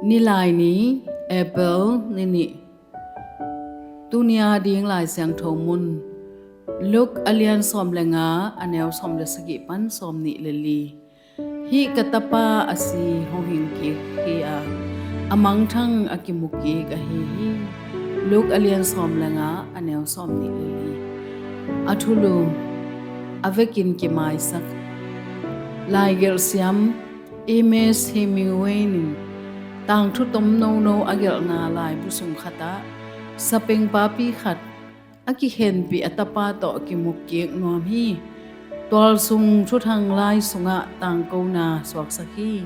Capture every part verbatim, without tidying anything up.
Nilaini, April ni nih. Tuni a ding Lai Siangtho mun, Luke a lian sawm le nga, a neu sawm le sagih pan sawm nih le li. Hih ka tapa a si hong hing kik hi a, a mangthang a kimu kik ahi hi. Luke a lian sawm le nga, a neu sawm nih le li. A thulu, a vekin kimaisak. Laigelh siam Ernest Hemingway in tangthu tom nono a gelhna laibu sung khatah sapeng papi khat a kikhenpih a tapa tawh kimu kik nuam hi. Tualsung thuthang lai sungah tangkona suaksak hi.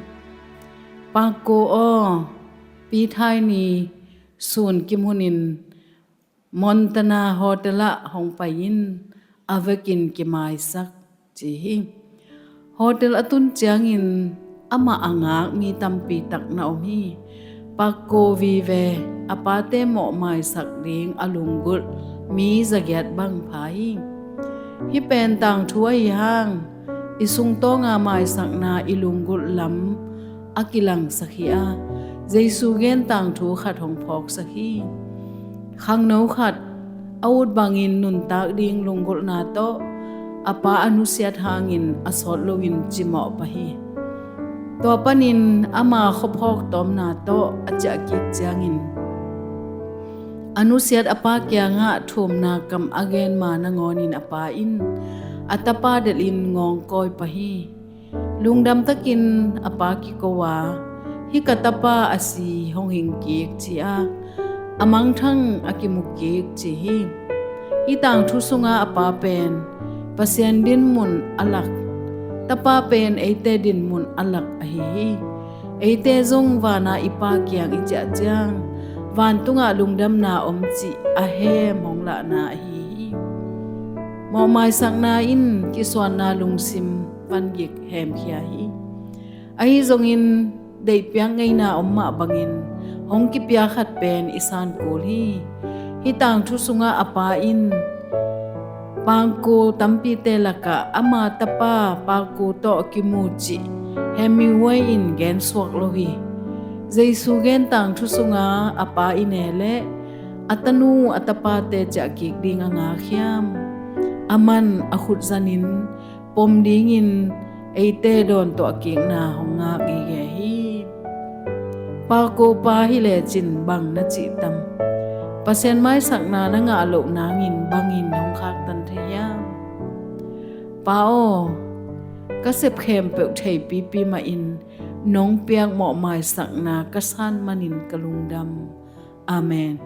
Pakko aw, pi thaini sun kimhunin Montana Hotel ah hong pai in, a vekin kimaisak, ci hi. Hotel a tun ciangin amah a ngak mi tampi tak na om hi. Pakko vive a pate mawhmaisak ding a lunggulh mi zagiat bang pha hi. Hih pen tangthu ahi hang, i sungtawnga maisakna i lunggulh lam a kilangsak hi a, Jesu gen tangthu khat hong phawksak hi. Khangno khat a ut bangin nuntak ding lunggulhna tawh a pa a nusiat hangin a sawt loin cimawh pah hi. Tua panin ama khuaphawk tawmna tawh a ciah kik ciangin a nusiat a pa kiangah thumna kam a gen ma nangawnin a pa in a tapa delhin ngawngkawi pah hi. Lungdam takin a pa kiko a, hih ka tapa a si hong hing kik, ci a, a mangthang a kimu kik, ci hi. Hih tangthu sunga a pa pen Pasian dinmun a lak, tapa pen eite dinmun a lak ahi hi. Eite zong vana i Pa kiang i ciah ciang, vantungah lungdamna om cih a hem hong lahna ahi hi. Mawhmaisakna in kisuanna lungsim vangik hemkhia hi. Ahi zongin deihpiak ngeina om mah bangin hong kipia khat pen i san kul hi. Hih tangthu sungah a pa in Pakko tampite lakah ama tapa Pakko tawh kimu cih Hemingway in gensuak lo hi. Jesu gen tangthu sunga a pa i ne leh a tanu a tapate ciah kik ding a ngak hiam? A man a khut zanin pom dingin eite dawntuah kikna hong ngak gige hi. Pakko pa hi lecin bang na cih tam? Pasian maisakna na ngah loh nangin bangin hong khaktan thei hiam? Pa aw, ka sep khempeuh theipipi mahin nong piak mawhmaisakna ka san manin ka lungdam. Amen.